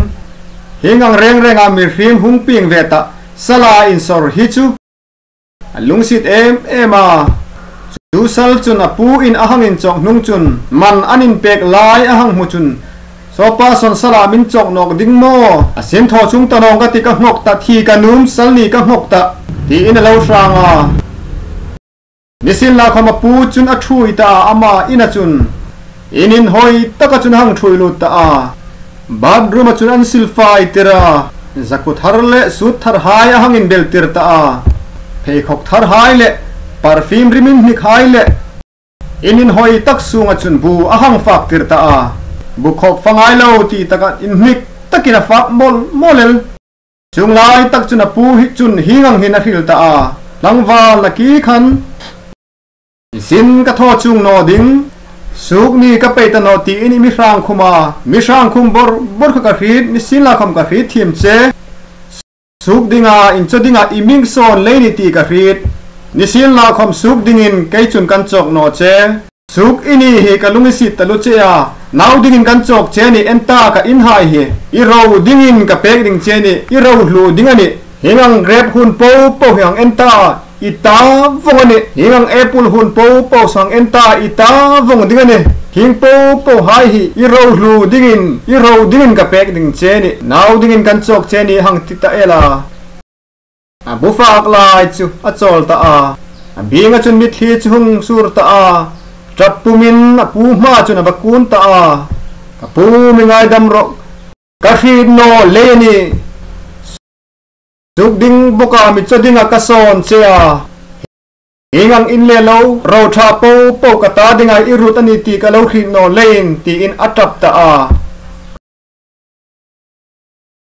Hieng ang reng renga mihriem hung pieng ve ta sala insawr hi chu a lunginsiet em em a. Chu sal chun a puin a hang inchawk hnung chun man an inpek lai a hang hmu chun Sopa, sawn sala min chawk nawk ding maw? A sinthaw chung ta nawng ka ti, ka nghawk ta, thi ka nuom, sal ni ka nghawk ta, tiin a lo hrang a. Nisienlakhawm a pu chun a ṭhuoi ta a, ama ina chun. In inhawi taka chun a hang ṭhuoi lut ta a. Bathroom-a chun an silfai tir a. Zakua thar le suit thar hai a hang inbel tir ta a. Pheikhawk thar hai le perfume rim inhnik hai le in inhawi tak sunga chun bu a hang fak tir ta a. Bu khawk fa ngai lo ti taka inhnik takin a fak mawl mawl el. Chuong lai tak chun a pu hi chun hieng ang hin a hril ta a. Tlangval nakie khan, "Zin ka thaw chuong naw ding, suok ni ka pei ta naw," tiin i mi hrang khum a. Mi hrang khum bawr bawr kha ka hriet, nisienlakhawm ka hriet thiem che. Suok dinga, inchaw dinga i mi sawn lei ni ti ka hriet. Nisienlakhawm suok dingin kei chun kan chawk naw che. Suok i ni hi ka lunginsiet taluo che a. Nau dingin kan chawk che a nih, en ta, ka inhai hi i ro dingin ka pek ding che a nih, i ro hluo ding a nih. Hieng ang grape hun po po hi hang en ta, i ta vawng a nih. Hieng ang apple hun po po hang en ta, i ta vawng ding a nih. Hieng po po hai hi i ro hluo dingin, i ro dingin ka pek ding che a nih. Nau dingin kan chawk che a nih hang ti ta el a. A bu fak lai chu a chawl ta a. A bienga chun mitthli chu hung sur ta a. Ṭap pumin a pu hmaa chun a va kun ta a. "Ka pu, mi ngaidam rawh. Ka hriet naw lei a nih. Suok ding bawka mi chaw dinga ka sawn che a. Hieng ang in le lo ro ṭha po po ka ta dinga i ruot a nih ti ka lo hriet naw leiin," tiin a ṭap ta a.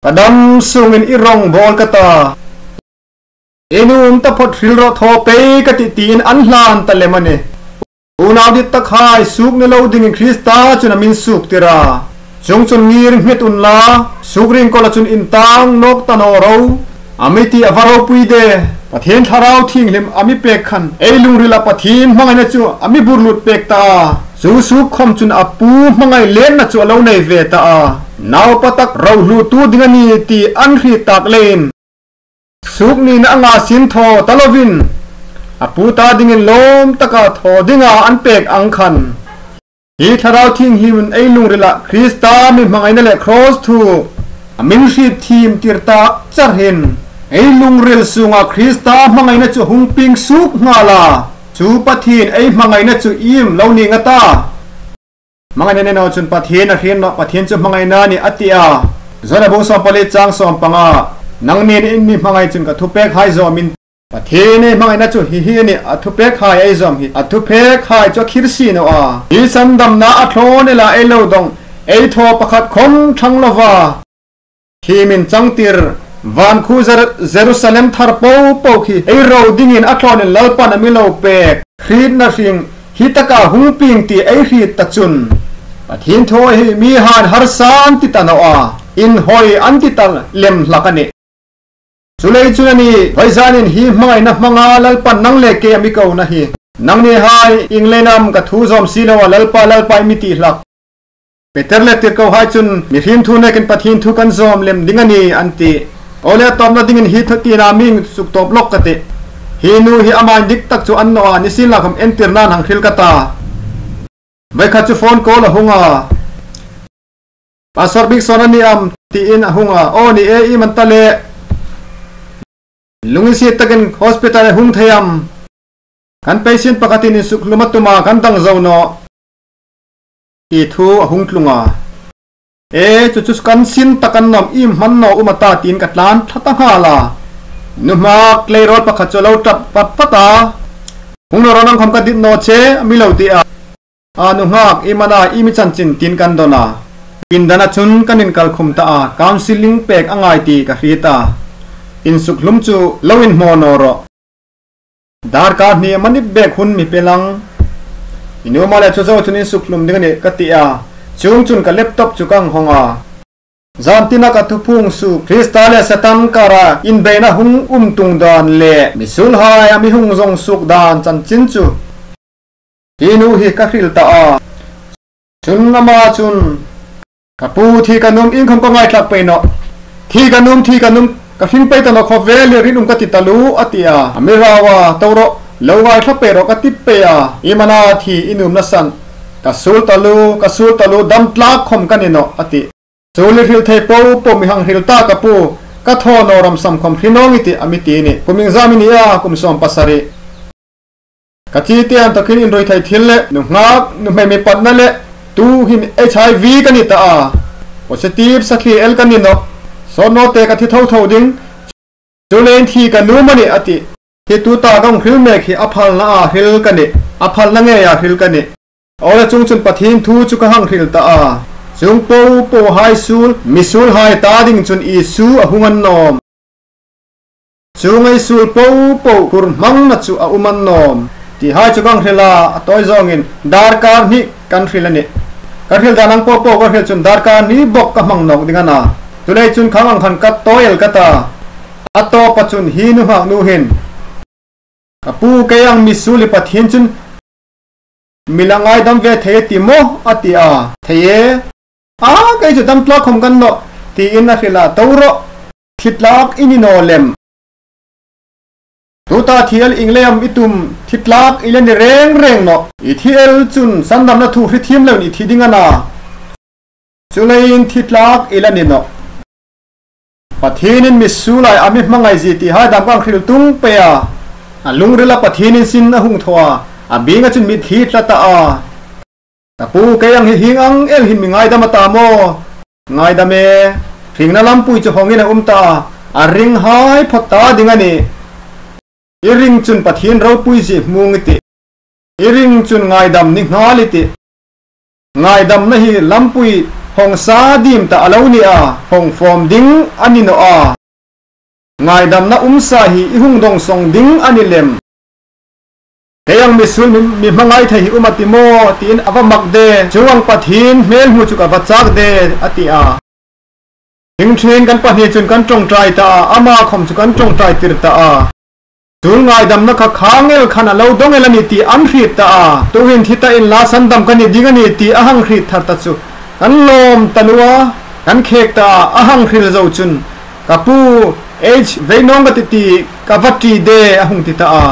"Ka dam sungin i rawngbawl ka ta. I nuom taphawt hril rawh, thaw pei ka tih," tiin an hlan ta lem a nih. Unau dittakhai, suok ni lo dingin Krista chun a min suok tir a. Chuongchun ngir nghet unla, suok ring kawla chun intang nawk ta naw ro. A mi ti a va ropui de. Pathien Thlarau Thienghlim a mi pek khan ei lungrila Pathien hmangaina chu a mi bur lut pek ta a. Chu suok khawm chun a pu hmangai letna chu a lo nei ve ta a. Naupa tak ro hluotu ding a nih ti an hriet tak leiin suok nina anga sinthaw ta lovin a pu ta dingin lawm taka thaw dinga an pek ang khan, hi Thlarau Thienghlimin ei lungrila Krista mi hmangaina le cross thu a min hriet thiem tir ta char hin, ei lungril sunga Krista hmangaina chu hung pieng suok nghal a. Chu Pathien ei hmangaina chu iem lo ning a ta? Hmangaina nei naw chun Pathien a hriet naw, Pathien chu hmangaina a nih a ti a. Johana bung sawmpali chang sawmpanga, "Nangnin in mi hmangai chun ka thupekhai zawmin," Pathien ei hmangaina chu hi hi a nih, a thupekhai ei zawm hi. A thupekhai chu a khir si naw a. Hi sandamna a thlawn ela ei lo dawng, ei thaw pakhat khawm ṭhang lova thiemin changtir, van khu Jer-, Jerusalem thar po po khi ei ro dingin a thlawnin Lalpan a mi lo pek hrietna hring hi taka hung pieng ti ei hriet ta chun, Pathien thaw hi mihaiin harsa an ti ta naw a, inhawi an ti ta lem hlak a nih. Chuleiin chun a nih, vawizanin hi hmangaina hmanga Lalpan nang le kei a mi kona hi. Nangnihai ieng leiin am ka thu zawm si loa, "Lalpa, Lalpa," i mi ti hlak? Peter le tirkohai chun, "Mihriem thu nekin Pathien thu kan zawm lem ding a nih," an ti. Aw le, a tawpna dingin hi thu tina mi suktawp lawk ka tih. Hi nu hi ama indik tak chu a ni naw a, nisienlakhawm entirnan hang hril ka ta. Vawi khat chu phone call a hung a. "Pastor Bikson a ni am?" tiin a hung a. "Aw ni e, iem an ta le?" "Lunginsiet takin hospital a hung thei am? Kan patient pakhatin insukhlum a tum a, kan dang zo naw," ti thu a hung tlung a. "E, chu chu kan sin ta kan nawm, iem hman naw um a ta?" tiin ka tlan tlat nghal a. Nuhmei tlei rawl pakhat chu lo ṭap fat fat a. "Hung naw ro, nang khawm ka dit naw che," a mi lo ti a. "A nunghak, iem a na, iem i chanchin?" tiin kan dawn a. Pindana chun kan inkal khum ta a, counselling pek a ngai ti ka hriet a. "Insukhlum chu lo inhmaw naw rawh. Darkar hni a mani bek hun mi pe lang. I nuhmei le chu zo chun insukhlum ding a nih," ka ti a. Chuongchun ka laptop chu ka hang hawng a. Zan tina ka thupuong suok, Krista le Satan kara inbeina hung um tung dan le misulhai a mi hung zawng suok dan chanchin chu hi nu hi ka hril ta a. Chun ama chun, "Ka pu, thi ka nuom, iengkhawm ka ngaithlak pei nawh. Thi ka nuom, thi ka nuom, ka hring pei ta naw, khawvel hi rinum ka ti taluo," a ti a. A mi rau a, "Tho rawh, lo ngaithla pei rawh," ka ti pei a. "Iem a na, thi i nuomna san?" Ka suol taluo, ka suol taluo, dam tlak khawm ka ni nawh, a tih. Suol i hril thei po po mi hang hril ta ka pu, ka thaw naw ram sam khawm hre naw ning i tih, a mi ti a nih. Kum iengzam i ni a, kum sawm pasari. Ka chi te an takin inrui thei thil le, nunghak, nuhmei mi patna le, tuhin H I V ka ni ta a. Positive sakhi el ka ni nawh. Sawt naw te ka thi tho tho ding. Chuleiin thi ka nuom a nih, a tih. Hi tuta ka hung hril mek hi a phalna a hril ka nih. A phalna ngeia hril ka nih. Aw le, chuongchun Pathien thu chu ka hang hril ta a. Chuong po po hai suol, mi suol hai ta ding chun Isu a hung a ni nawm. Chuong ei suol po po hur hmangna chu a um a ni nawm. Ti hai chu ka hang hril a, a tawi zawngin darkar hni kan hril a nih. Ka hril dan ang po po ka hril chun darkar hni bawk ka hmang nawk ding a na. Chuleiin chun khang ang khan ka tawi el ka ta. A tawpa chun hi nunghak nu hin, ka pu, kei ang mi suol hi Pathien chun mi la ngaidam ve thei a ti maw, a ti a. Thei e. A, kei chu dam tlak khawm ka ni nawh, tiin a hril a, to rawh. Thi tlak i ni naw lem. Tuta thi el ieng leiin am i tum, thi tlak i la ni reng reng nawh. I thi el chun sandamna thu hre thiem loin i thi ding a na. Chuleiin thi tlak i la ni nawh. Pathienin mi suol hai a mi hmangai zie ti hai dam ka hang hril tung pei a. A lungrila Pathienin sin a hung thaw a. A bienga chun mitthli tla ta a. Ka pu, kei ang hi hieng ang el hin mi ngaidam a ta maw? Ngaidam e, hringna lampui chu hawngin a um ta a, a ring hai phawt ta ding a nih. I ring chun Pathien ropuizie hmu ning i tih. I ring chun ngaidam ni nghal i tih. Ngaidamna hi lampui hawng sa diem ta a lo ni a, hawng fawm ding a ni nawh a. Ngaidamna um sa hi i hung dawngsawng ding a ni lem. Kei ang mi suol mi, mi hmangai thei hi um a ti maw, tiin a va mak de, chuong ang Pathien hmel hmu chu ka va chak de, a ti a. Hring ṭhin kan pahni chun kan ṭawngṭai ta a, ama khawm chu kan ṭawngṭai tir ta a. Suol ngaidamna kha khang el khan a lo dawng el a nih ti an hriet ta a. Tuhin thi ta inla sandam ka ni ding a nih ti a hang hriet thar ta chu kan lawm ta naw a, kan khek ta a, a hang hril zo chun, ka pu, AIDS vei nawng ka tih ti ka va ṭi de, a hung ti ta a.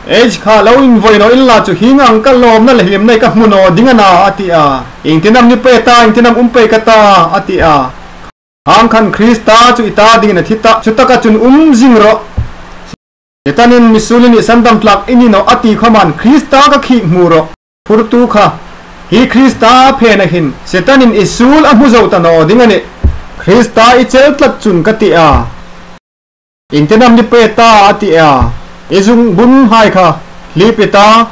AIDS kha lo invoi naw inla chu hieng ang ka lawmna le hlimna ka hmu naw ding a na, a ti a. Iengtin am ni pei ta, iengtin am um pei ka ta, a ti a. Khang khan Krista chu i ta dingin a thi ta, chutaka chun um zing rawh. Setanin mi suolin i sandam tlak i ni nawh a ti khawmin Krista ka khik hmu rawh. Phurtu kha, hi Krista phena hin Setanin i suol a hmu zo ta naw ding a nih. Krista i chel tlat chun ka ti a. Iengtin am ni pei ta a ti a. I zungbun hai kha hlip i ta,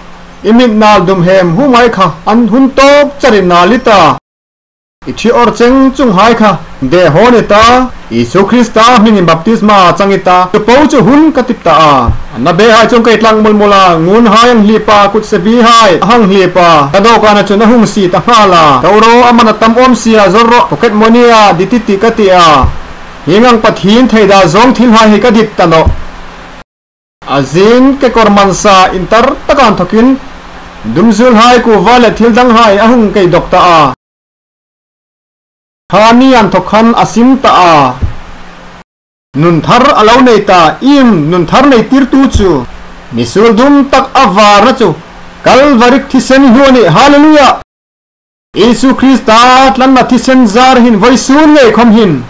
i mit nal dum hem hum hai kha an hun tawk charin nal i ta. I ṭhi awr cheng chung hai kha de hawn i ta, Isu Krista hmingin baptisma chang i ta, chu po chu hun ka tip ta a. A na be hai chu kei tlak mul mul a, ngun hai hang hlip a, kut sebi hai hang hlip a, ka dawkana chun a hung sie ta nghal a. Ro ro, a man a tam awm si a, zawr rawh, pocket money a, di ti ti ka ti a. Hieng ang Pathien theida zawng thil hai hi ka dit ta nawh. A zin kekawr mansa intar taka inthokin, dumzuol hai, kuva le thil dang hai a hung kei dawk ta a. Kha ni inthok khan a sim ta a. Nun thar a lo nei ta, iem nun thar nei tirtu chu, mi suol dum tak a varna chu, Kalvari thisen hnu a nih, hallelujah. Isu Krista tlanna thisen zar hin vawisun ngei khawm hin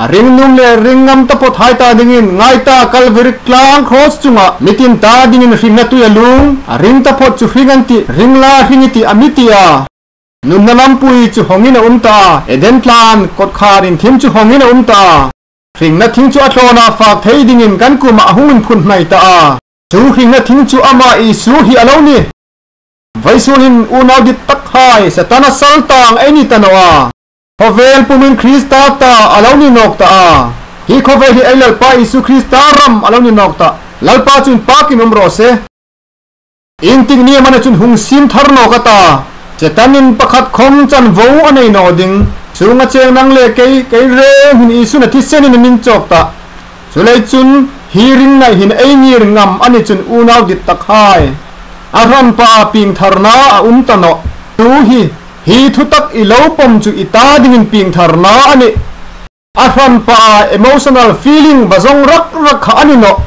a ring nuom le ring ngam taphawt hai ta dingin, ngai ta, Kalvari tlang cross chunga mi tin ta dingin hringna tui a lung, a ring taphawt chu hring an tih, ring la hring i tih a mi ti a. Nunna lampui chu hawngin a um ta a, Eden tlan kawtkhar inthim chu hawngin a um ta a. Hringna thing chu a thlawna fak thei dingin kan kuoma a hung inphun hnai ta a. Chu hringna thing chu ama Isu hi a lo nih. Vawisun hin unau dit tak hai, Setana saltang ei ni ta naw a. Khawvel pumin Krista ta a lo ni nawk ta a. Hi khawvel hi ei Lalpa Isu Krista ram a lo ni nawk ta. Lalpa chu inpakin um raw se. Iengtik ni amani chun hung siem thar nawk a ta. Setanin pakhat khawm chanvo a nei naw ding. Sunga cheng nang le kei, kei reng hin Isu'n a thisenin a min chawk ta. Chuleiin chun hi ringna hin ei ngir ngam a ni chun unau dit tak hai, a hranpa piengtharna a um ta nawh. Tu hi, hi thutak i lo pawm chu i ta dingin piengtharna a nih. A hranpa emotional feeling va zawng rak rak kha a ni nawh.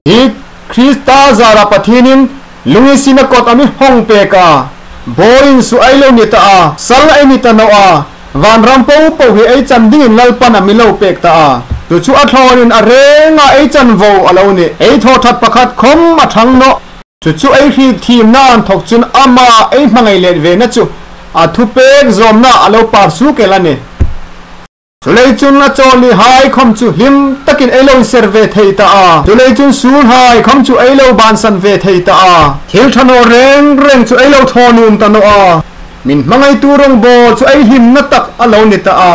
Hi Krista zara Pathienin lunginsietna kawt a mi hawng pek a. Bawiin suok ei lo ni ta a, sal ei ni ta naw a, vanram popo hi ei chan dingin Lalpan a mi lo pek ta a. Chu chu a thlawnin a renga ei chanvo a lo nih. Ei thaw ṭhat pakhat khawm a ṭhang nawh. Chu chu ei hriet thiemna inthawk chun ama ei hmangai let vena chu a thupek zawmna a lo par suok el a nih. Chuleiin chun a chawlihai khawm chu hlim takin ei lo inser ve thei ta a. Chuleiin chun sulhai khawm chu ei lo bansan ve thei ta a. Thil ṭha naw reng reng chu ei lo thaw nuom ta naw a. Min hmangaitu rawngbawl chu ei hlimna tak a lo ni ta a.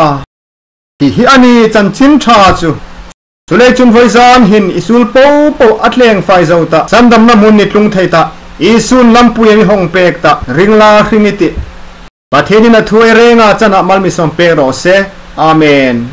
Hi hi a nih chanchin ṭha chu. Chuleiin chun vawizan hin i suol popo a tleng fai zo ta. Sandamna hmun ni tlung thei ta. Isun lampui a mi hawng pek ta. Ring la hring i tih. Pathienin a thu ei renga chana mal mi sawm pek raw se. Amen.